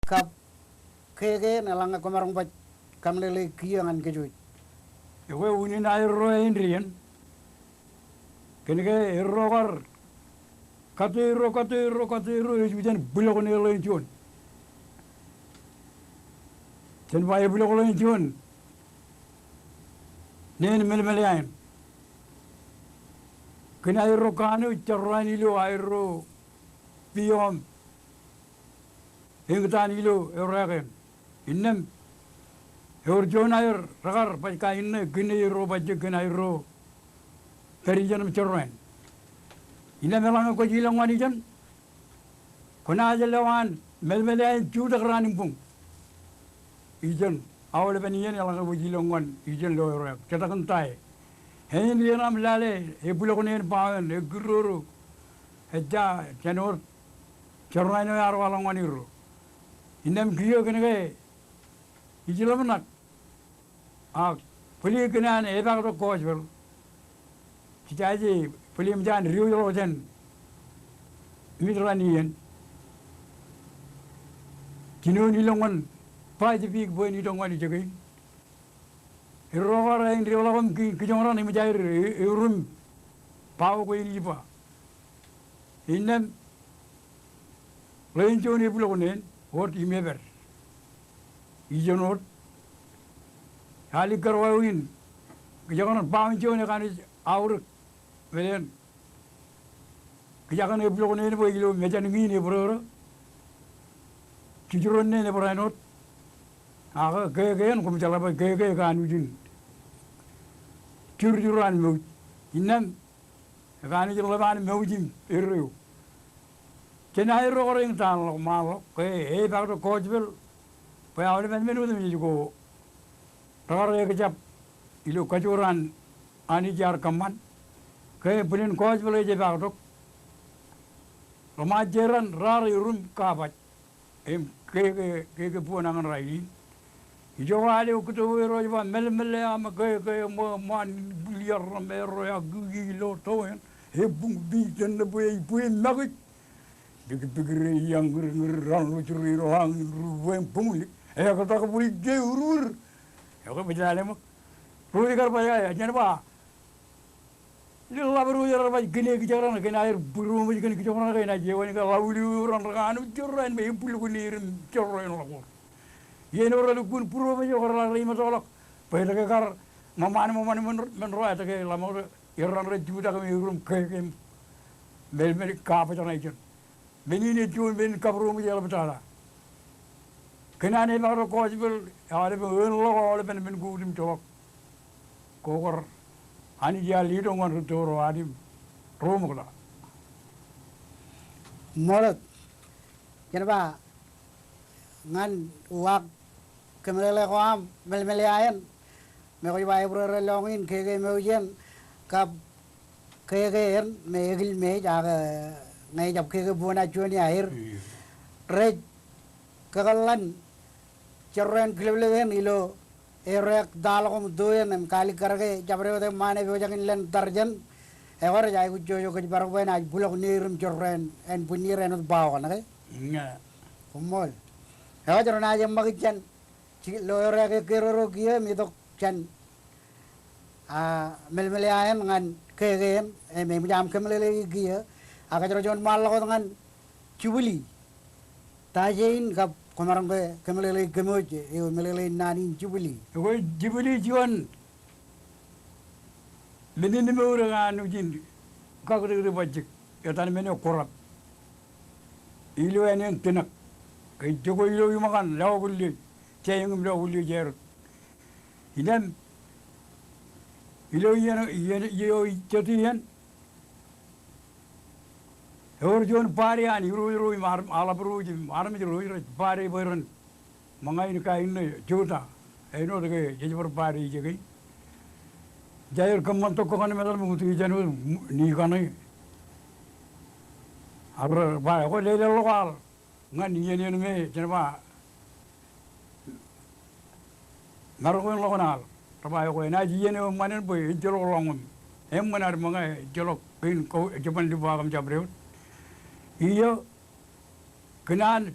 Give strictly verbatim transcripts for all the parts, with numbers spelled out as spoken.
kab keke eṇ eḷaññe kwōmaroñ baj kōmeḷeḷe kiiō ñan kōj wōj. Ekwe unin aerro āindein. Kōnke erro kar kate erro, kate erro, kate erro, ej wōj jān bwilọk ṇe ḷeeṇ juon. Jen ba ebwilọk ḷeeṇ juon. Neen Melmeleaen. Kōn aerro kanooj jorrāān ilo aerro pioom eñtaan ilo eorōk eṇ. Innām ewōr juon aer rekar baj kain ṇe kine erro bajjek kōn aerro pād ijeṇ im jorrāān. Innām eḷaññe kwōj ilọk ñan ijeṇ, kwōnaaj lewaan Melmeleaen jutak raan im boñ. Ijeṇ, aolepen iien eḷaññe kwōj ilọk ñan ijeṇ lo eorōk, jetak in ta e. Āindein aṃ lale ebwilọk ṇe in bao eṇ, ekkiroro, ejja jān wōt jorrāān eo ear waḷọk ñan erro. Innām kiiō kōnke ij ḷōmṇak ak bōlen kōn an epaktok gospel, jej aje bōlen jān diwōjḷọk jān mid-raṇ iien. Jinoin ilọk ñan Pacific bwe en itok ñan ijekein. Erro kar āindein ḷọk im ki-, kijoñran im ej aer e-, eurum bao kwe in ij ba. Innām ḷeeṇ juon ebwilọk ṇe in wōt im epād. Ijeṇ wōt alikkar wāween kijoñran bao in juon ekanooj aorōk meḷeḷein. Kijakan ebwilọk ṇe in bwe ilo mejān in ebōrōrō. Jijiroñ ṇe in ebōrāān wōt. Ak keke eṇ koṃ jeḷā bwe keke ekanooj in jurjur an mouj. Innām ekanooj in ḷōb an mouj im erreo. Jān aerro kar eñtaan ḷọk, ṃaanḷọk, ke epaktok gospel bwe aolepen men otemjej ko rekar ekjab ilo kajoor an Anij ear kōṃṃan. Ke bōlen gospel ej epaktok, ḷōṃajeran raar eurum kabaj. Im keke, keke buon añin rainin. Ijo ke al eo kōto eo rej ba Melmeleaen, keke ṃōṃaan, bwillier ro, erro eo ak kiki ilo to eṇ, ebuñ pij tōn ṇe bwe, bwe ṃakūj. Bikbikdei, iiañ ñūrñūr, raṇ ro, jirein ro, añin ro, bwe im buñlik. Ektak bwe ije urur. Ekwe bōj lale ṃōk. Ro ikar baj, jen ba Ilo ḷap ro rej baj kine kijakran, kōn aer būroṃōj kōn kijakran, kōn aer ej ewānōk ḷap ilo eoon raṇ rekanooj jorrāān me ebwilọk ṇe er im jorrāān ḷọk wōr. Iien eo relukkuun būroṃōj eo kar ḷak reimetoḷọk bwe etke kar ṃōṃaan, ṃōṃaan men, men ro etke ḷak ṃōk er raṇ rej jutak im eurum keke im melmel kabōj ṇa ijeṇ. Men in ej juon men in kabūroṃōj eḷap tata. Kōn an epaktok gospel, aolepen, eoon ḷọk aolepen men ko otemjej ḷọk. Ko kar Anij ear letok ñan rūtto ro ad im ro ṃōkta. Ṃool wōt, jen ba ñan uwaak kōmeḷeḷe ko aṃ Melmeleaen, me kwōj ba ebreerrelọñ in keke mouj eṇ, kab keke eṇ me ekilmeej ak, eh, ñe ejab keke buon a juon iaer. Rej kakōḷḷan jorrāān kileplep eṇ ilo eorōk ta ḷọk im to eṇ im kaalikkar ke jabdewōt eṃṃaan epojak in len tar jān. Ekwe rej aikuj jojo kōjparok bwe enaaj bwilọk ṇe er im jorrāān ānbwinnier āinwōt bao kaṇ ke. Koṃṃool. Ekwe jen naaj eṃṃakūt jān Ilo eorōk ekkeroro kiiō im itok jān, a, Melmeleaen ñan keke eṇ, im eṃōj aṃ kōmeḷeḷeiki kiiō, ak kōjro juon ṃaanḷọk wōt ñan Jubili. Ta ej in kab kwōmaroñ ke kōmeḷeḷeiki kōmwōj eo meḷeḷein naan in Jubili? Ekwe Jubili juon men in mour eo an ujin kakūtkūt bajjek, etan men eo kōrab. Ilo āne in Tinak. Ke ij jokwe ilo iṃōkan Lọkullej, Jeiōñ im Lọkullej Erot. Innām ilo iien, iien, ilo jet iien, ewōr juon party an irooj ro im arm, aḷap ro im armej ro rej party bwe ren ṃōñā in kain ṇe Jota, āinwōt ke jej bar party ijekein. Jej aer kōṃṃan tok kōṇaan metal ṃōk utiej jān wōt ni kaṇe. Ak rej ba ekwe lelōñ ḷọk al ñan iien in me jen ba maroñ in ḷọk in al. Rej ba ekwe enaaj iien eo eṃṃan in bwe ejjeḷọk ḷọñṃōm. Eṃṃan ad ṃōñā ejjeḷọk kein ko, jeban libaak im jabdewōt. Iiō, kōn an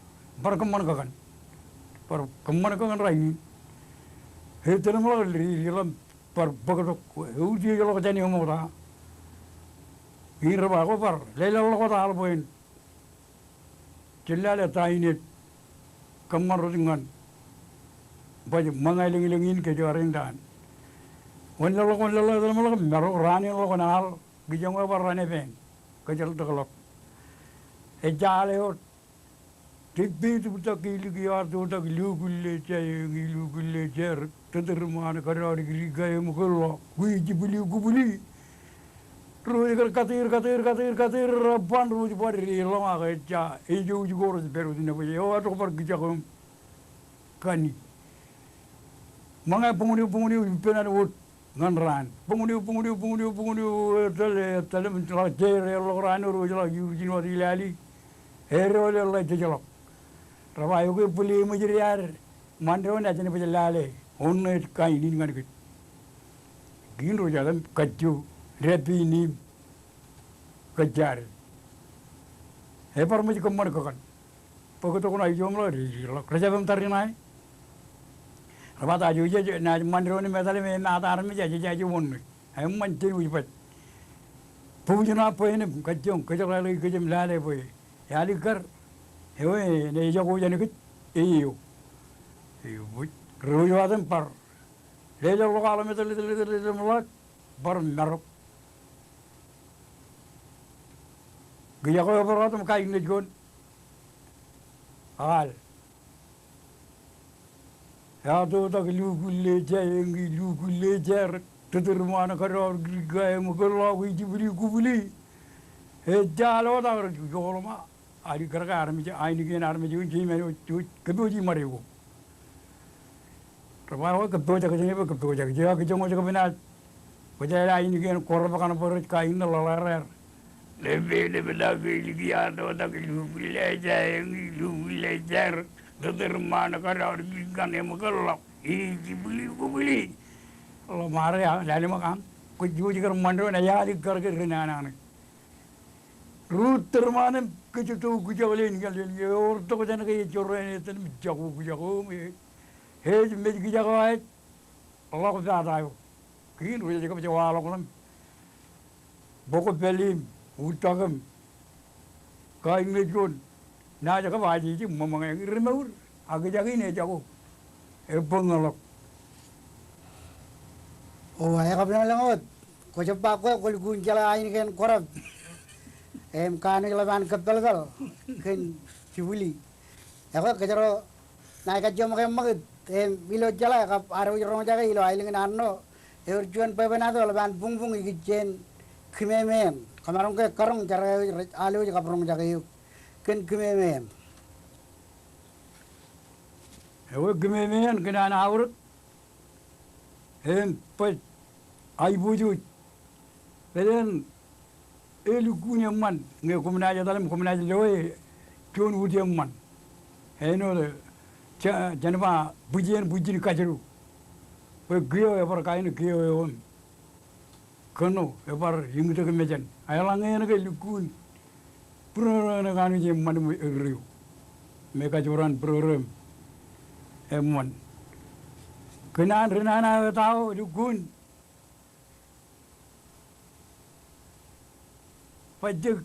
bar kōṃṃan kakan. Bar kōṃṃan kakan rainin. Ej tōl im ḷọk, ri, ri ḷọk im bar bōktok, eutiej ḷọk jān eṃokta. Im rej ba, ekwe bar lelọk ḷọk wōt aḷ bwe en jen lale ta in ej kōṃṃan rot ñan baj ṃōñā lōñlōñ in kōj bar in daan. Wōn leḷọk, wōn leḷọk, wōn leḷọk, im marok raan in ḷọk ñan aḷ, kijoñ ebar raan epen, kōjeḷ tok ḷọk. Ejja aḷ eo, teppeitōk, tōktak ke ilik eo ad, tōktak ke lukkuun lejja eñin, lukkuun lejja erōk, tōtōr ṃaan, kōdọọr, dikdik, kaemōj, kōḷḷọk, kwi, jibwili, kubwili. Ro ej kar katiir, katiir, katiir, katiir, rej ban, ro ej bar deḷọñ ak ejja, ejouj ko rej pād wōt nōbar eo, eḷak bar kijakuṃ kani. Ṃōñā buñūn eo, buñūn eo ippān an wōt ñan raan. Buñūn eo, buñūn eo, buñūn eo, buñūn eo, etōl, etōl im ḷak jeir, eḷọk raan eo ro ej ḷak iur ijin wōt ilali. Edọọl eḷḷā ejjeḷọk. Rej ba, ekwe bōlen eṃōj diar ṃandoon, ak jen baj lale wōn ṇe ej kain in ñan kōj. Kein ro ej jab kajjo, dāpij im kōjjāde. Ebar ṃōj kōṃṃan kakan. Bōktok ṇa ijo im ḷọk, ri, ri ḷọk. Rej jab im tariṇae. Rej ba ta eo ej, naaj ṃandoon im etal im emaat armej, ak ej, ak ej wōn ṇe. Eṃṃan, jen wōj baj. Bōk ṇa bwe en im kajjoñ, kōjeḷāḷọk kōj im lale bwe ealikkar eo enaaj jako jān kōj, eo. Eo, bōj. Ro ej wōt im bar lelọk ḷọk aḷ im etōl, etōl, etōl, etōl im ḷọk, bar marok. Kijako ebar wōt im kain nejkon. Aḷ. Ear tōktak lukkuun lejja eñin, lukkuun lejja erōk, tōtōr ṃaan, kōdọọr, dikdik, kaemōj, kōḷḷọk, kwi, jibwili, kubwili. Ejja aḷ wōt ak rej joḷọk ṃa. Alikkar ke armej, ainikien armej eo in, jeṃaan eo, ej kōpooj iṃad eo. Rej ba, ekwe kōppojak jān e, bwe kōppojak. Ej kijoñ wōj kab naaj, kwōj lale ainikien kōrab kaṇ bwe rej kain ṇe ḷōḷaer. Lepe, lepe, tōktak ke ilik eo ad, tōktak ke lukkuun lejja eñin, lukkuun lejja erōk, tōtōr ṃaan, kōdọọr, dikdik, kaemōj, kōḷḷọk, kwi, jibwili, kubwili. Ḷōṃaro, lale ṃōk aṃ. Kwōj wōj kar ṃandoon, ealikkar ke ren nana ṇe. Ro tōr ṃaan im kōjtok, kijaklōñ in, kijaklōñ in, eor tok jān ke ej jorrāān, etōl im jako, kijako im ej, ej mej kijako ej ḷọk pata eo. Kein ro ej kab waḷọk ṇe im bōk pālle im uttak im kain nejkon. Naaj kab ajeje im ṃōṃōñā eñin, ri mour. Ak kijak in ejako. Ebōñō ḷọk. O, ekab lōñlōñ wōt. Kwō jab ba kwe kwō lukkuun jeḷā ainikien kōrab. Im kanooj ḷap an kōppelpel kōn jibwili. Ekwe kōjro naaj kajjioñ ṃōke ṃakūt im ilo jeḷā kab ad wōj roñjake ilo aelōñ in Arṇo. Ewōr juon bwebwenato ḷap an buñbuñ ikijjien kimemeen. Kōmaroñ ke karoñ jar eo rej alwōj kab roñjake eok kōn kimemeen. Ekwe kimemeen kōn an aorōk im baj aiboojoj. Pād en elukkuun eṃṃan ñe koṃ naaj etal im koṃ naaj loe juon wūd eṃṃan. Āinwōt, ja-, jān ba bwijien, bwijin kajdu. Bwe kiiō ebar kain kiiō eo im kōno ebar iñtak mejān. Eḷaññe en ke lukkuun būrodo eṇ kanooj eṃṃan im erreo. Me kajoor an būrodo im eṃṃan. Kōn an ri nana eo etao lukkuun bajjek,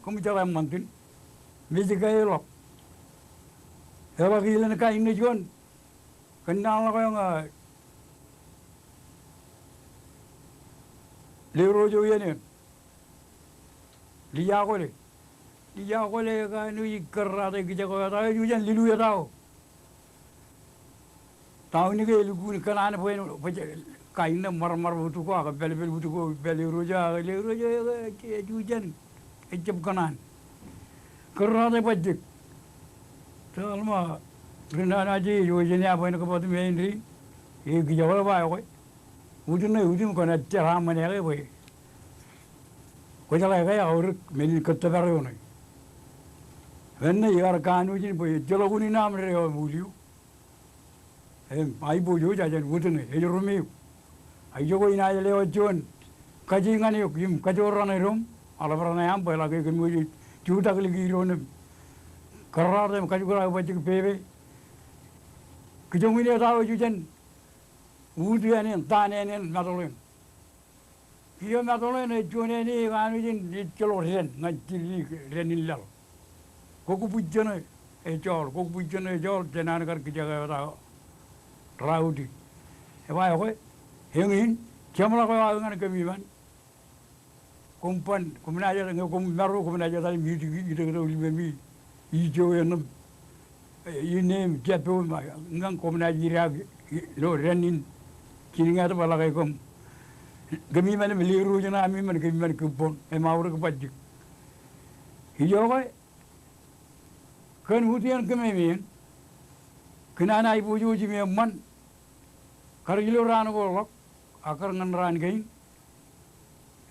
koṃ jeḷā ṃantin. Mej ke eḷap. Eḷak ilen kain ṇe juon. Kōn an ḷọk eo ña Lerooj eo iien eṇ. Liakole. Liakole kanooj ij kōrraate kijak eo etao, ej ijo jān lilu etao. Tao in ke elukkuun kōṇaan bwe en, bwe kain ṇe ṃarṃar wūd ko ak pālpāl wūd ko, pālpāl Lerooj eo, ak Lerooj eo, ej, ej ijo jān, ejjab kōṇaan. Kōrraate bajjek. Tōl ṃōk ri nana eo ej ijo jān, bwe en kōpootumjej in, e kijak eo ba ekwe. Wūd ṇe, wūd im kwōnaaj jeḷā ṃōṇe ke bwe kwōjeḷā ke eaorōk men in kōttōpar eo ṇe. Eṇ ṇe ikar kanooj in bwe ejjeḷọk unin aṃ deḷọñ eo im wūl eo. Im aiboojoj jān wūd ṇe, ej rom eok. Ak ijoko inaaj lewōj juon kaje ñan eok im kajoor raṇ edoṃ, aḷap raṇe aṃ bwe eḷak ke kōmwōj jutak likid doon im kōrraate im kajukjukrak bajjek pepe. Kijoñin etao ej ijo jān wūd āne, taan āne, metal eo. Kiiō metal eo ej juon āne eo kanooj in ejjeḷọk dān ñan jidik dān in laḷ. Kōkbwijjān eo ejjeḷọk, kōkbwijjān eo ejjeḷọk jān an kar kijak eo etao Rowdy. Eba ekwe, eñin, jeṃḷọk eo aō ñan kōm iṃaan. Koṃ ban, koṃ naaj etal, ñe koṃ maro, koṃ naaj etal im idik, idik tok limemi, ijo eṇ im, e, ine im jab eo im, ñan koṃ naaj idaak ilo dān in jiniñātōb, eḷak ke koṃ, kōm iṃaan im Lerooj ṇe ami iṃaan, kōm iṃaan kōbboñ, eṃaorōk bajjek. Ijoke, kōn wūd eṇ kōmemeeṇ, kōn an aiboojoj im eṃṃan, kar ilo raan ko ḷọk, ak kar ñan raan kein,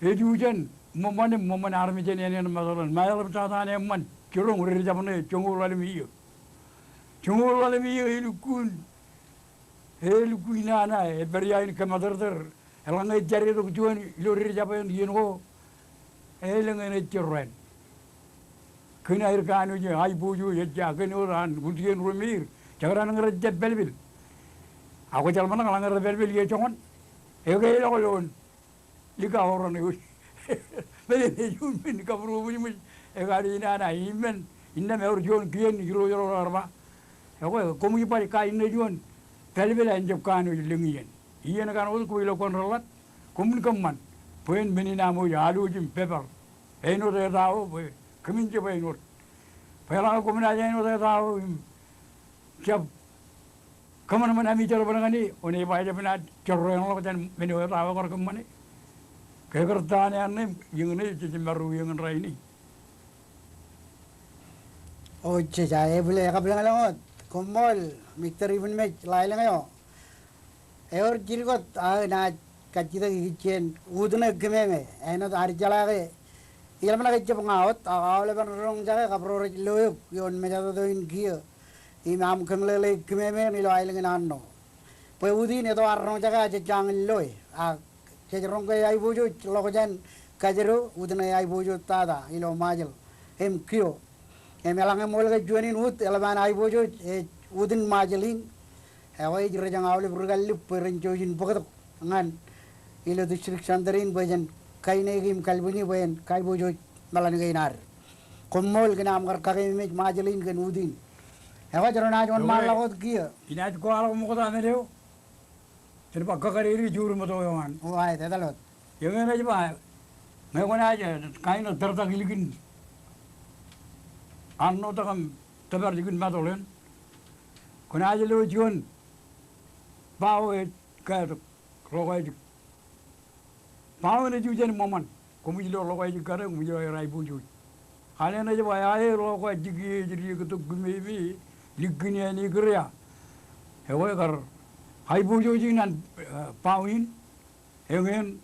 ej ijo jān ṃōṃan im ṃōṃan armej jān āne eo metal eṇ. Ṃaeḷap tata an eṃṃan, jiroñ ri jab ṇe joñoul ḷalem iiō. Joñoul ḷalem iiō elukkuun, elukkuun nana, epād ia in kōmatōrtōr. Eḷaññe ej jade tok juon ilo ri jab eṇ iien ko, elōñ eṇ ej jerrāān. Kōn aer kanooj, aiboojoj, ejja, kōn wōt an wūd eṇ ro me er, jekdọọn ñe rej jab pālpāl. Ak kwōjeḷā ṃōṇōṇō, eḷaññe rej pālpāl, iiō joñan. Eke elọk loon. Likao raṇ eo. Meḷeḷe ej un men kabūrobuḷ ṃōj. Ekanooj nana, imen, innām ewōr juon kien irooj ro raar ba, ekwe, koṃij baj kain ṇe juon, pālpāl en jab kanooj lōñ iien. Iien kaṇ wōt kwōj lo kwōn reḷḷap, koṃwin kōṃṃan. Bwe en men in aṃ wōj alwōj im pepar. Āinwōt etao bwe kōmin jab āinwōt. Bwe eḷaññe koṃ naaj āinwōt etao im jab kōṃanṃan ami jerbal ñan e, oṇe ba ejab naaj jerro eṇ ḷọk jān men eo etao ekar kōṃṃane. Ke kar ta ṇe an ṇe im eñin ej jab marro eñin rainin. O, jej aebwil ekabwilōñlōñ wōt. Koṃṃool, Mister Ibenmej, ḷaelōñ eo. Ewōr jidik wōt aō naaj kajjitōk ikijjien wūd ṇe kememe, āinwōt ad jeḷā ke, ijeḷā men ke ejjab ña wōt, ak aolepen roñjake kab ro rej lo eok ioon mejatoto in kiiō, im aṃ kōmeḷeḷeik kememe ilo aelōñ in anno. Bwe wūd in eto ad roñjake ak jej jañin loe, ak jej roñ ke aiboojoj ḷọk jān kajedo, wūd ṇe aiboojoj tata ilo Ṃajeḷ im kiiō. Im eḷaññe ṃool ke juon in wūd eḷap an aiboojoj, ej wūd in Ṃajeḷ in, ekwe ej rej jañ aolep ri kallib bwe ren jouj in bōktok ñan ilo district center in bwe jen kaineke im kalbuñi bwe en kaiboojoj meḷan kein ad. Koṃṃool kōn aṃ kar kakememej Ṃajeḷ in kōn wūd in. Ekwe jen naaj wōnṃaanḷọk wōt kiiō. Inaaj kwaḷọk ṃokta men eo. Jen ba kakadede joor meto eo an. O, aet, etal wōt. Eñin ej ba, ñe kwōnaaj, e, kain eo tōrtak ilikin anno tak im tōpar jikin metal eṇ. Kwōnaaj lo juon bao ej kātok, ḷọk ājik. Bao eṇ ej ijo jān ṃōṃan. Koṃij lo ḷọk ājik kate, koṃij lo aer aiboojoj. Alen ej ba, aer ḷọk ājik, e, ej diak tok kememe, likkin āne kūr ia. Ekwe kar aiboojoj in an, e, bao in, eñin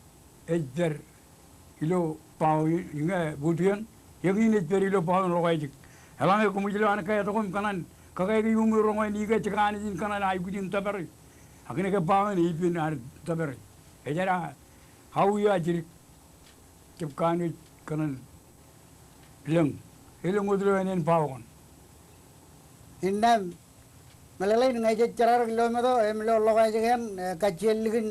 ej pād ilo bao in, ñe wūd eṇ, eñin ej pād ilo bao in ḷọk ājik. Eḷaññe koṃij lo an kātok im kōṇaan kake ke iuṃwin roñoul āne ke, jekanooj in kōṇaan aikuj in tōpare. Ak kōnke bao in epen an tōpare. Ejjab aō eo aō jidik. Jab kanooj kōṇaan lōñ. Elōñ wōt ilo ānen baokan. Innām meḷeḷein ñe jej jerarōk ilo meto im ilo ḷọk ājkān, eh, kajjien likin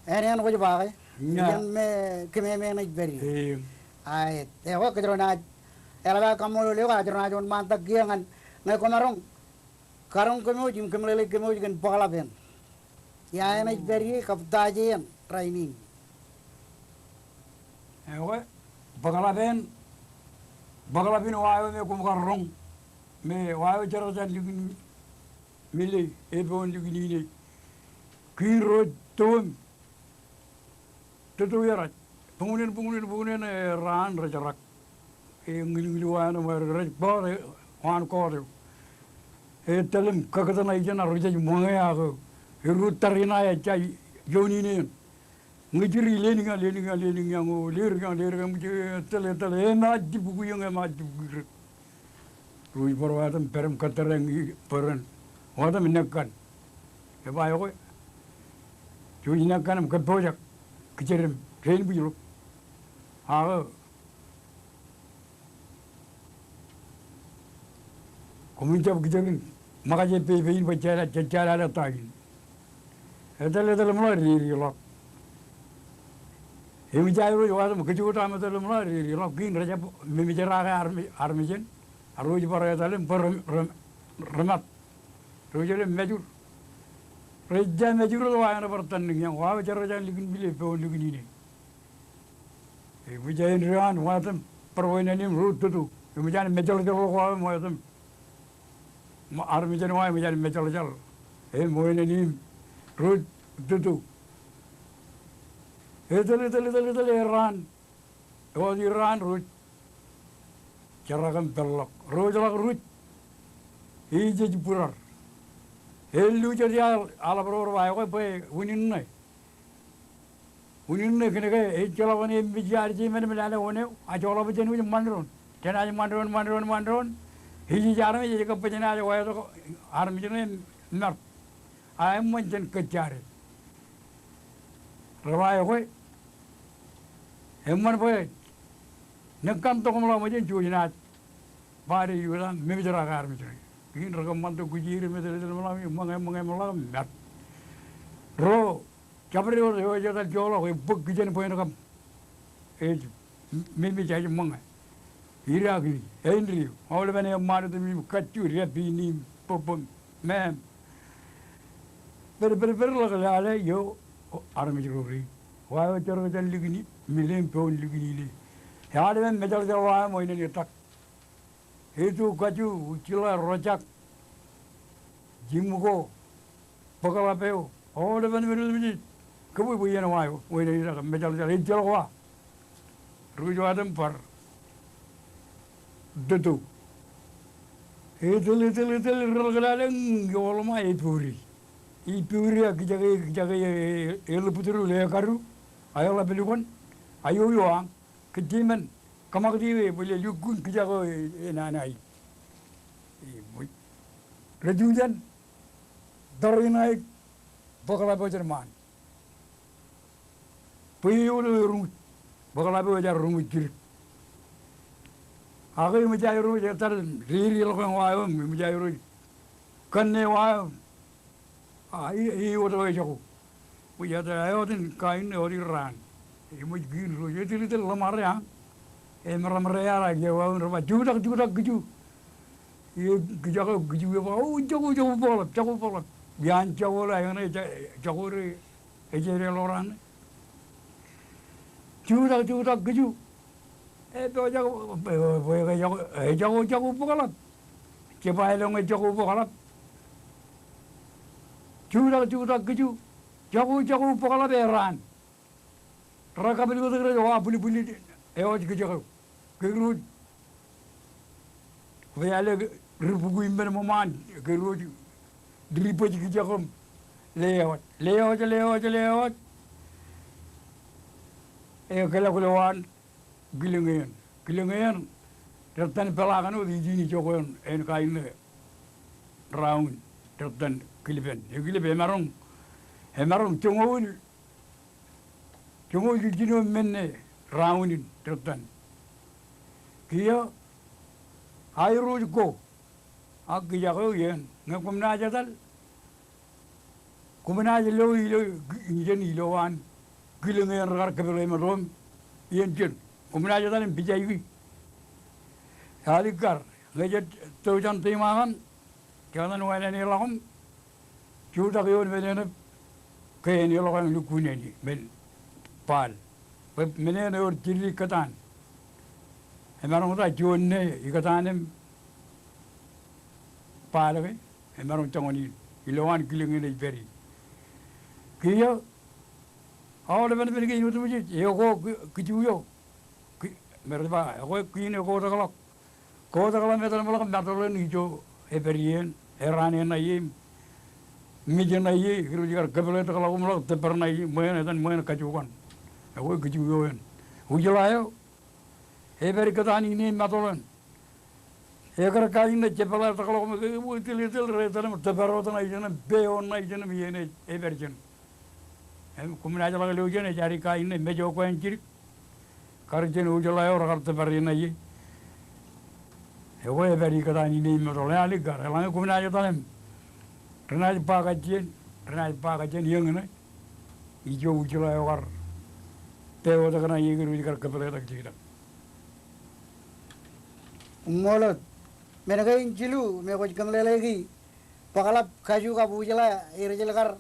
ānen kwōj ba ke. Ña. Ijeṇ me kememej pād ie. Eñ. Aet. Ekwe kōjro naaj eḷap aō kaṃṃoolol eok, kōjro naaj wōnṃaantak kiiō ñan ñe koṃaroñ karoñ kōmwōj im kōmeḷeḷe kōmwōj kōn bōkḷap eṇ. Ia eṇ ej pād ie kab ta ej eṇ rainin. Ekwe, bōkḷap eṇ, bōkḷap in wa eo me koṃ kar roñ, me wa eo jerak jān likin mile, e, peoon likin ine. Kiin ro ej tōm, tōtō eḷap. Buñnen, buñnen, buñnen, e, raan rej rak. E, ñilñil wa eṇ rej, rej kọọt, e, waan kọọt eo. E, tōl im kakōtṇae ijeṇ arro jej ṃōñā ak, e, ruo tariṇae ejja juon ine eṇ. Ñe jiri ledik ia, ledik ia, ledik ia, ño, ledik ia, ledik ia, ṃōj, e, tōl, e, tōl, e, emaat jibukwi eṇ, emaat jibukwi rōk. Ruo ej bar wātōm pād im kōttōre ñe bōran. Wātōm nekkan. Eba ekwe. Jouj nekkan im kōppojak. Kijer im kein bwijḷọk. Ak koṃwin jab kijer in ṃōkaj pepe in bwe jejja, jejja lale ta in. Etal, etal im ḷọk, dede ḷọk. Im ij aerro ej wātōm kōj wōt aṃ etal im ḷọk, dede ḷọk, kiin rejjab memejeraake armej, armej eṇ. Arro ej bar etal im bar rem-, rem-, remat. Ro ej ḷe mejur. Rejja mejur ḷọk, wa eṇ bar tanniñ ia, wa eo jerak jān likin mile, peoon likin ine. Im ij aerro an wātōm bar wānōk im ro tōtō. Im ij an mejeḷjeḷ ḷọk wa eo im wātōm armej eṇ wa eo im ij an mejeḷjeḷ. Im wānōk im ro tōtō. Etal, etal, etal, etal, erraan. Ewōr erraan ro ej jerak im peḷḷọk. Ro ej ḷọk ruj. Ej jej būrar. Elluuj jet ia aḷap ro rej ba ekwe bwe unin ṇe. Unin ṇe kōnke ejjeḷọk wōn e mej iaad je men im lale wōn eo, a joḷọk bwe jen wōj ṃan doon. Jenaaj ṃan doon, ṃan doon, ṃan doon. Ej jej armej ej kab bwe jenaaj wātok armej ṇe im mar. A eṃṃan jen kōjjade. Rej ba ekwe. Eṃṃan bwe nekkan tok im ḷọk ṃōj in jouj naaj ba de iutak memejeraake armej ṇe. Kiin rekōṃṃan tok kijeir im etal, etal im ḷọk im ṃōñā, ṃōñā im ḷọk im mar. Ro jabdewōt eo ej etal joḷọk, ebōk kijen bwe en kab ej memej, ej ṃōñā. Ida kiin, āindein, aolepen eṃṃaan otem im kajju, dāpin im bōbōm, meam. Pād, pād, pād ḷọk lale eo armej ro rein. Wa eo jerak jān likin mile im peoon likin ine. Eaḷ im mejeḷjeḷ wa eo im wānōk etak. Eto kaju, jiḷā, rojak, jimko, bōkḷap eo, aolepen men otemjej. Kōbwe bwe iien wa eo, wānōk etak, mejeḷjeḷ, ejjeḷọk wa. Ro ej wātōm bar tōtō. Etal, etal, etal, rej ḷōḷḷap lale ñe eoḷ ṃae epouri. Epouri a kijake, kijake e, e, eḷap bōtōru ilo ekadu. A eḷap lukkuun. A ioio aṃ. Kōj jemān kōṃakūt eō bwe ilo lukkuun kijak eo e, enana e. E, bwe rej jujen tariṇae bōkḷap eo jān ṃaan. Bwe ewōr eo eruṃwij, bōkḷap eo ejar ruṃwij jidik. Ak eṃōj aerro ej etal dede ḷọk eṇ wa eo, eṃōj aerro ej kōnne wa eo. A, e, e, ewōr eo ejako. Bwe etal, ewōr in kain, ewōr in raan. Eṃōj kiin ro ej etal, etal ḷōṃare aṃ. Eṃōrṃōr ear, ak ewōr in rej ba, jutak, jutak kiju. E, kijak eo kiju eba, o, jako, jako bōkḷap, jako bōkḷap. Iaan jako ḷe, eñṇe, ja-, jako eo ej etal ḷọk raan. Jutak, jutak kiju. E, bwe jako, bwe, bwe, bwe jako, e, jako, jako bōkḷap. Jeba elōñ e jako bōkḷap. Jutak, jutak kiju. Jako, jako bōkḷap erraan. Rej kabwilōñtōk rej wa bwilbwil ewōj kijak eo. Ke ro ej Bwe ale ri bukwi men ṃōṃaan, ke ro ej dibōj kijak im lewōj, lewōj, lewōj, lewōj. E kōḷọk ilo waan kilōñ eṇ. Kilōñ eṇ, rej itōn peḷaakin wōt ijin ijoko eṇ, en kain ṇe raun, rej itōn kilpen. E kilpen emaroñ, emaroñ joñoul, joñoul jiljino men ṇe raun in rōttan. Kiiō, airuj ko, ak kijak eo iien, ñe koṃ naaj etal, koṃ naaj lo ilo, injen ilowaan kilōñ eṇ rekar kōpeḷe ṃōttan iien jen. Koṃ naaj etal im pijaiki. Alikkar, ñe jet to jān teṃa kaṇ, Kōtaan wāween eḷọkam, jutak ioon men eṇ eb, ke en eḷọk eṇ lukkuun āne, men Baal. Bwe men eṇ ewōr jidik kōtaan. Emaroñ ta juon ṇe ikōtaan im Baal ke, emaroñ joñan in, ilowaan kilōñ eṇ ej pād in. Kiiō, aolepen men kein otemjej, eo ko ki-, kiju eo. Ki-, me rej ba, ekwe kein eo kotakḷọk. Kotakḷọk im etal ṃōḷọk matoḷ eṇ ijo epād ie, eraan eṇ ṇae ie, mej ṇae ie, kōj kar kōpeḷḷọk ḷọk im ḷọk tōpar ṇae ie, ṃool etan ṃool kajukan. Ekwe kiju eo eṇ. Ujḷā eo, epād kōtaan ine matoḷ eṇ. Ekar kain ṇe jepḷaakḷọk im ke etal, etal, etal, rej etal im tōpar wōt ṇae ijin im pād wōt ṇae ijin im iien ej, epād ijin. Im koṃ naaj ḷak lo ijin ej ad kain ṇe mej eo ekwe en jidik. Kar ijin ujḷā eo rekar tōpar ṇae ie. Ekwe epād kōtaan ine im matoḷ eṇ alikkar. Eḷaññe koṃ naaj etal im renaaj ba kajjien, renaaj ba kajjien iien ṇe. Ijo ujḷā eo kar pād wōt ṇae ie kōj kar kōpeḷḷọk jidik. Ṃool wōt. Men kein jilu me kwōj kōmeḷeḷeiki, bōkḷap, kaju kab ujḷā, rej jelkar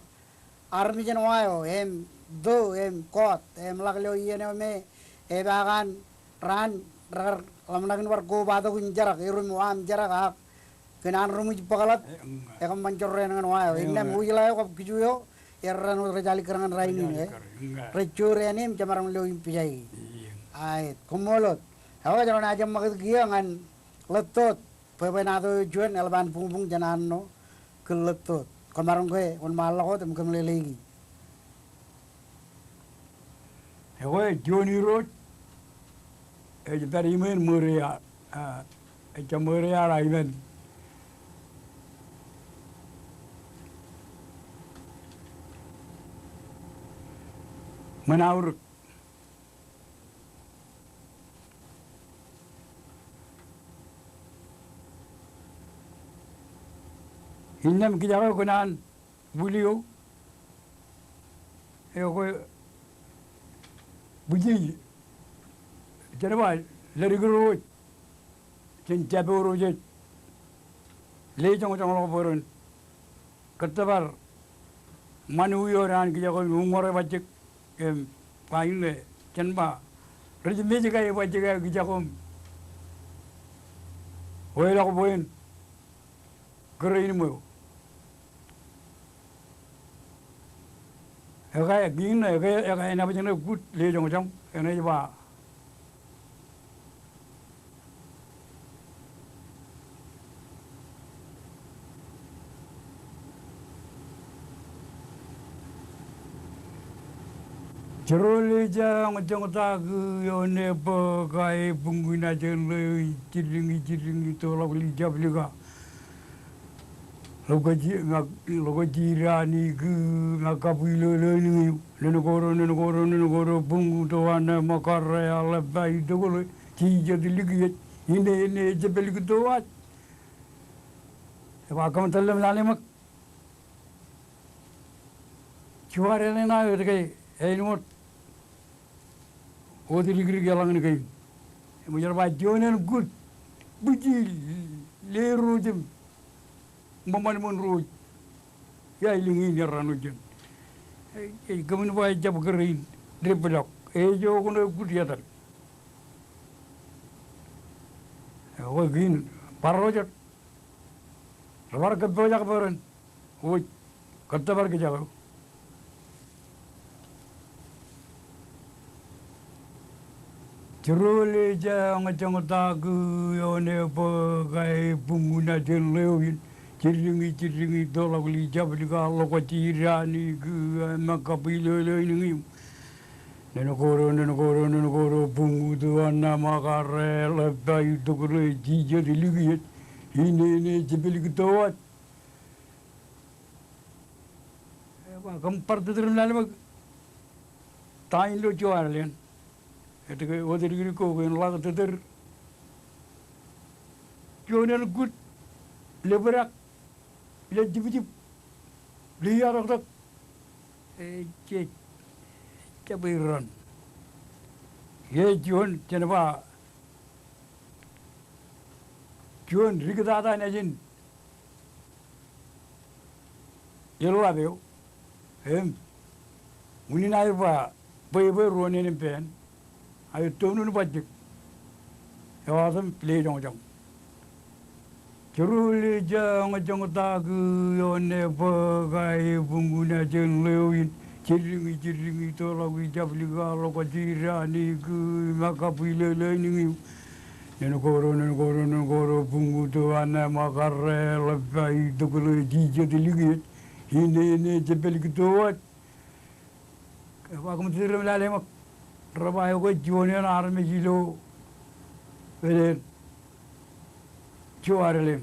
armej eo aṃ eo, im to, im koot, im ḷak lo iien eo me, epaak an, raan, rekar ḷōmṇak in bar kobatok in jerak, erom wa im jerak ak, kōn an ri-ṃwij bōkḷap, ekōṃṃan jorrāān ñan wa eo. Innām ujḷā eo kab kiju eo, erraan wōt rej alikkar ñan rainin, e. Rej joor āne im jemaroñ lo in pijaiki. Aet, koṃṃool wōt. Ekwe, jen naaj ṃakūt kiiō ñan ḷōttoot, bwebwenato eo juon, eḷap an buñbuñ jān anno, kōn ḷōttoot. Kwōmaroñ ke wōnṃaanḷọk wōt im kōmeḷeḷeiki. Ekwe juon irooj ej pād iṃweo ṃōre ear, a, ejjab ṃōre ear, a, iṃōn ṃōn aorōk. Innām kijak eo kōn an wūl eo, ekwe bwijil, jen ba, leddik ro ej, jān jab ro ej, lejoñjoñḷọk bwe ren kōttōpar ṃanwu eo an kijak eo im uññūr e bajjek, im ba inne, jen ba, rej mej ke e bajjek e kijak eo im weḷọk bwe en kōrā in ṃweo. Ekwe, kiiō ṇe, ekwe, ekwe, enaaj baj ṇe kut lejoñjoñ, enaaj ba. Jero le jeñjeñtak eo ṇe bōk ae buñkū in ajin ḷeo in, jiddiñi, jiddiñi, toḷọk lijab lika. Ḷokajij, ña, ḷokajij raṇikū, ña kab ilo ḷeo in ñiiō. Ṇe ko ro, ṇe ko ro, ṇe ko ro, buñkū to an ṇe ṃōkare, ḷap ba itok ḷe, jijet likiej, ine, ine, ej jepelkitowaaj. Eba kōṃṃan tōl im lale ṃōk. Juon eo ṇe ṇa wōt ke āinwōt wōt dikdik eḷaññe kein. Im ej ba juon eṇ kut, bwijil, le ro ej im ṃōṃan ṃōn ro ej. Ia, elōñ in erraan eo jen. Ej kōṃṃan ba ejjab kōrā in depḷọk. Ej jokwe ṇe kut etal. Ekwe kein bar ro jet. Rebar kōppojak bwe ren wōj kōttōpar kijak eo. Jero le jeñjeñtak eo ṇe bōk ae buñkū in ajin ḷeo in, jiddiñi, jiddiñi, toḷọk lijab lika, ḷokajij raṇikū, ña kab ilo ḷeo in ñiiō. Ṇe ko ro, ṇe ko ro, ṇe ko ro, buñkū to an ṇe ṃōkare, ḷap ba itok ḷe, jijet likiej, ine, ine, ej jepelkitowaaj. Eba kōṃṃan bar tōtōr im lale ṃōk ta in ilo juon alen. Etke wōt dikdik ko kōn ḷak tōtōr? Juon eṇ kut, leprak, ilo jipjip, ilo iọtọktọk. Ej, ej jab ej raan. Ej juon, jen ba, juon dik tata nejin. Eḷap eo. Im unin aer ba bwebwe ruo neen im pein. Aer tounun bajjek. Eo atem pile joñjoñ. Jeruo le joñjoñ ta kū eo ne bōk ae buñkun jān ḷeo in. Jiddiñi, jiddiñi, toḷọk ijab likaḷọk, jidani kū im akabwilōlō iniñu. Nōn koro, nōn koro, nōn koro, buñkuto, anne ṃōkarre, ḷōppa, itokḷe, jijet, likijet, inene, jepel, kitooj. Ej ba kōm tūrem lale ṃōk. Rej ba ekwe juon eṇ armej ilo, elen, juarel eṇ.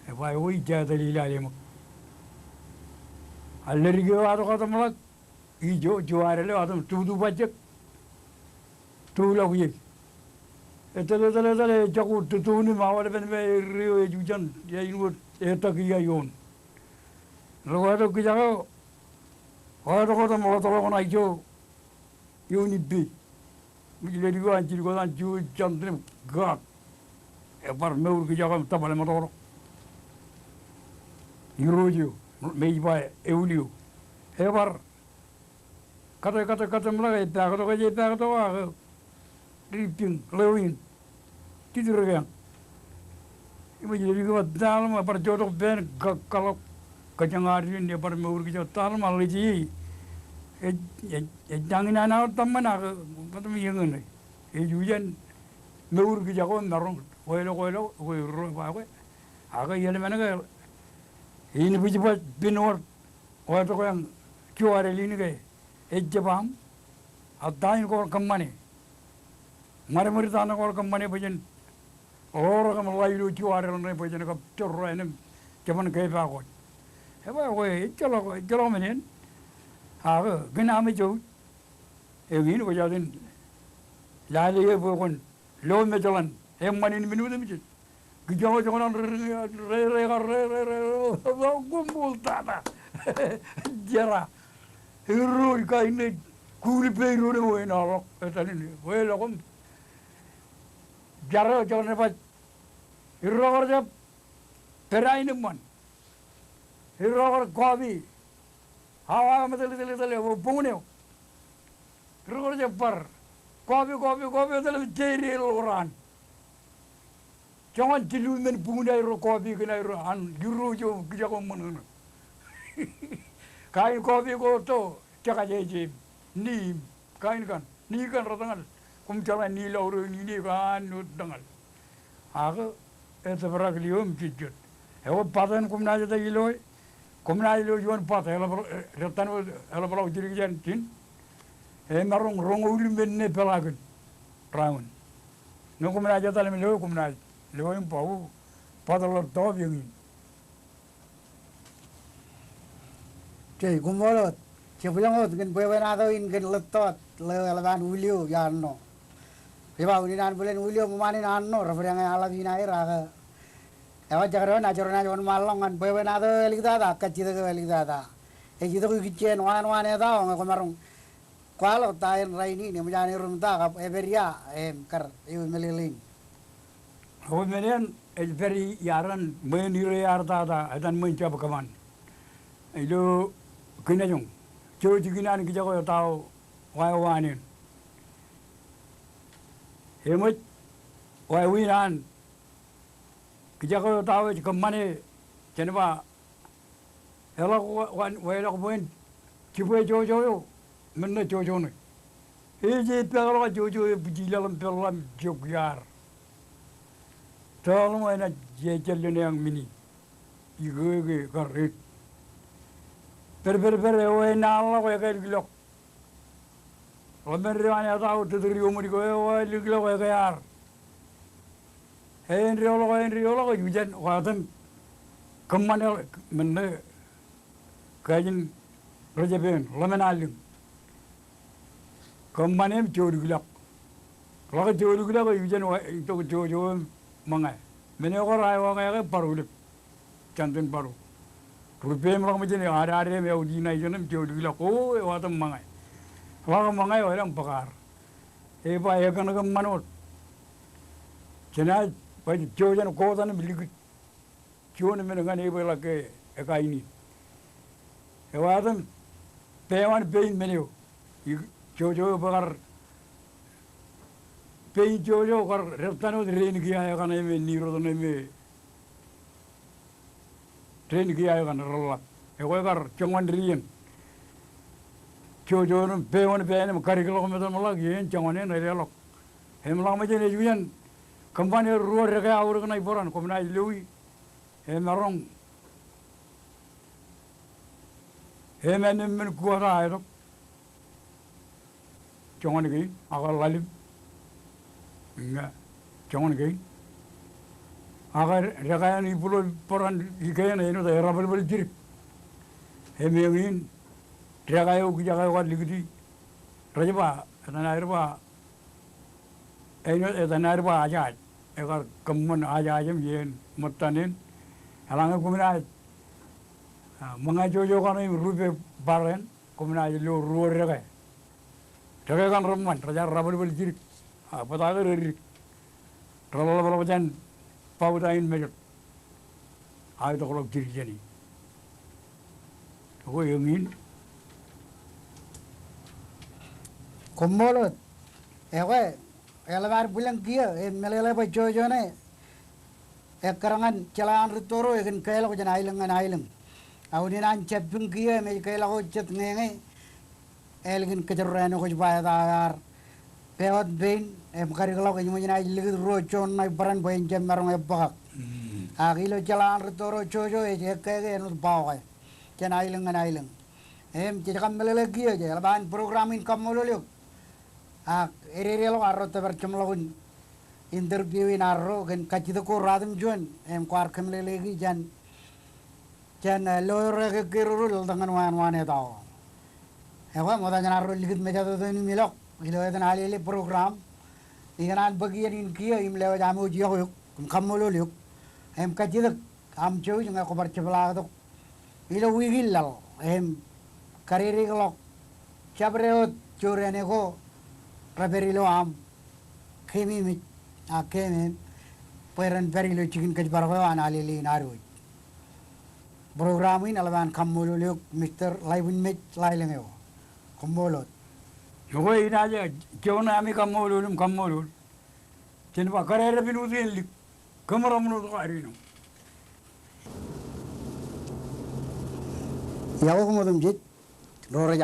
Ej ba ekwe ij ja etal lale ṃōk. Al leddik eo atok atemḷọk. Ijo, juarel eo atem tutu bajjek. Tuḷọk ie. Etōl, etōl, etōl, ejako totoun im aolepen me erreo ej ujan, āinwōt etak ia ioon. Rej etok kijak eo, etok otem ḷotḷọk ṇa ijo, ioon ippān. Ṃōj leddik eo an jidik wōt an juon jān tōn im kak. Ebar mour kijak eo im tōpar ṃōtḷọk. Irooj eo, me ij ba eul eo. Ebar kate, kate, kate ṃōḷa ke ej paktok, ej paktok ak ripping ḷeo in. Titirkeañ. Im ej leddik eo etal ṃōk ebar jotok pein kakkaḷọk kōjeañ ad in ebar mour kijak etal ṃōk ḷe je. Ej, ej, ej jañin an aō tōṃṃan ak kōtmej eñin. Ej ujen mour kijak eo maroñ. Kweilọk, kweilọk, kwe ro, ba kwe. Ak ielmen ke in bwijbaj pin wōt. Kwe tok eñ juarel in ke ejjab aṃ, a ta in kwaar kōṃṃane? Ṃadṃōd ta in kwaar kōṃṃane bwe jen ḷoor kōm ḷa ilo juarel ṇe bwe jen kab jorrāān im jeban kepaak wōj? Ej ba kwe ejjeḷọk, ejjeḷọk men eṇ. Ak kōn aṃ ej jouj. Eñin kwōj jatin lale ie bwe kwōn lo mejeḷan eṃṃan in men otemjej. Kijak eo jekōṇaan ri, ri, ri, ri, ri, ri, ri, ri, ri, kuṃṃool tata. Jera. Irooj kain ṇe, kulipe irooj eo enaaj ḷọk, etal in, kweilọk im. Jar eo jekōṇaan baj. Irrọọl kar jab pād aenōṃṃan. Irrọọl kar kọọpi. Awa, awa, metal, metal, metal, eo, buñūn eo. Irrọọl kar jab bar. Kọọpi, kọọpi, kọọpi, etal im jeide ḷọk raan. Joñan jilu men buñūn aerro kọọpi kōn aerro an, irooj eo, kijak eo ṃōṇōṇō. Kain kọọpi ko to, jekajeje im, ni im, kain kaṇ. Ni kaṇ rej tōñal. Koṃ jeḷā ni laure eo, ni, ni kaṇ rej tōñal. Ak etōprak lio im jejjet. Ekwe bat eṇ koṃ naaj etal ilo e. Koṃ naaj lo juon bat, eḷap, rej tōn wōt eḷapḷọk jidik jān ijin. Emaroñ roñoul men ṇe peḷaakin. Raun. Ñe koṃ naaj etal im lo e, koṃ naaj lo e im ba, o, bat ḷọk tọọp eñin. Jei, koṃṃool wōt. Jebwilōñ wōt kōn bwebwenato in kōn ḷōttoot ḷeo eḷap an Wilio iar ṇo. Ej ba unin an bōlen Wilio ṃōṃaan in an ṇo, rej bōd eñe aḷap in aer ak eo jekdọọn ajro naaj wōnṃaanḷọk ñan bwebwenato eo āliktata, kajjitōk eo āliktata. Ej itok ikijjien wānwaan etao ñe kwōmaroñ kwaḷọk ta eṇ rainin, eṃōj an erom ta kab epād ia, im kar ewi meḷeḷein. Eo men eṇ ej pād iaran ṃōn ire ear tata, etan ṃōn jab kōṃṃan. Ilo kinajoñ, jouj ikōṇaan kijak eo etao wāween eṇ. Eṃōj, wāween an kijak eo etao ej kōṃṃane, jen ba, eḷak wa, wa, weḷọk bwe en jibwe jojo eo, men ṇe jojo ṇe. Ej, ej peḷḷọk jojo eo bwijin laḷ im peḷḷọk im jok iar. Tōl ṃōk enaaj jejjel ḷōn eañ men in. Ikōke kar ed. Pād, pād, pād, eo enaaj ḷọk ekālikḷọk. Ḷōmān eo an etao tōtōr ioṃōj ko eo ālikḷọk ekāār. Eendeḷọk, eendeḷọk, ej ujen kwaar tōn kōṃṃane men ṇe kajin ri-Jepen, ḷōmān allōñ. kōṃṃan im jolikḷọk. Ḷak jolikḷọk ej ijeṇ wa-, itok jojo im ṃōñā. Men eo kar aikuj ke bar ulep. Jān ten bar. Rupe im ḷak ṃōjin eo ad ad im eo di ṇa ijeṇ im jolikḷọk. O, eo ad im ṃōñā. Ḷak ṃōñā eo elōñ bōk ad. Ej ba ekōṇ kōṃṃan wōt. Jenaaj baj jojo jān kotan im likūt. Juon men ñan e bwe ḷak ke ekain in. Eo ad im pewan pein men eo. I jojo bwe kar pein jojo kar rertan wōt dān kiiō eo kaṇ im e niroton im e dān kiiō eo kaṇ reḷḷap. Ekwe kar joñan dān jojo im pewan pein im kadikḷọk im etan ḷọk iien joñan in eḷọk. Im ḷak ṃōjin ej ijeṇ kōṃṃan er ruo dekā aorōk ṇa ippāran koṃ naaj lowi. Emaroñ. Eṃṃan men kuwata aetok. Joñan kein, ak ḷalem. Ña, joñan kein. Ak dekā eo an ibuḷo ippāran ikkein āinwōt erabōlbōl jidik. Im eñin, dekā eo kijak eo kar likūti. Rej ba, etan aer ba, āinwōt etan aer ba ajaaj. Ekar kōṃṃan ajaaj im iien ṃōttan in. Eḷaññe koṃ naaj, a, ṃōñā jojo kaṇ im rupe bar in, koṃ naaj lo ruo dekā. Dekā kaṇ reṃṃan, rej ar rabōlbōl jidik. A, bōtaak er reddik. Reḷapḷap jān bauta in mejot. Aetokḷọk jidik jāni. Ekwe eñin. Koṃṃool wōt. Ekwe, eḷap ad bwilōñ kiiō, e, meḷeḷe bwe jojo ṇe ekkar ñan jeḷā an rūtto ro ekōn kālọk jān aelōñ ñan aelōñ. Ak unin an jab biñ kiiō im ej kālọk wōt jet ñeñe, ālikin kōjro āinwōt kwōj ba etal ad. Pewan pein im kadikḷọk, eṃōj naaj likūt ruo juon ṇa ippāran bwe en jab maroñ ebbōkak. Mm. Ak ilo jeḷā an rūtto ro jojo ej ekkāke āinwōt bauke jān aelōñ ñan aelōñ. Im jej kab meḷeḷe kiiō, je eḷap an program in kaṃṃoolol eok. Ak ededeḷọk arro tōpar jeṃḷọkin interview in arro kōn kajjitōk ko ratimjuon im kwaar kōmeḷeḷeiki jān jān, e, lawyer eo ke, ke ro ro lōḷtak ñan wāween etao. Ekwe, ṃokta jān arro likūt mejatoto in im ilọk ilo etan Alele program, ikōṇaan bōk iien in kiiō im lewōj aṃ wōj iọkwe eok im kaṃṃoolol eok im kajjitōk aṃ jouj ñe kwō bar jepḷaaktok ilo wiik in laḷ im kadedeḷọk jabdewōt jorrāān ko rej pād ilo aṃ keememej ak keemem bwe ren pād ilo jikin kōjparok eo an Alele in ad wōj. Program in eḷap an kaṃṃoolol eok Mister Ḷaibinmej Ḷaelōñ eo. Koṃṃool wōt. Ekwe inaaj, e, juon ami kaṃṃoolol im kaṃṃoolol. Jen ba kōrā rej pād wōt iien lik. Kōmro ṃōṇōṇō ko ad ino. Iọkwe koṃ otemjej. Ro rej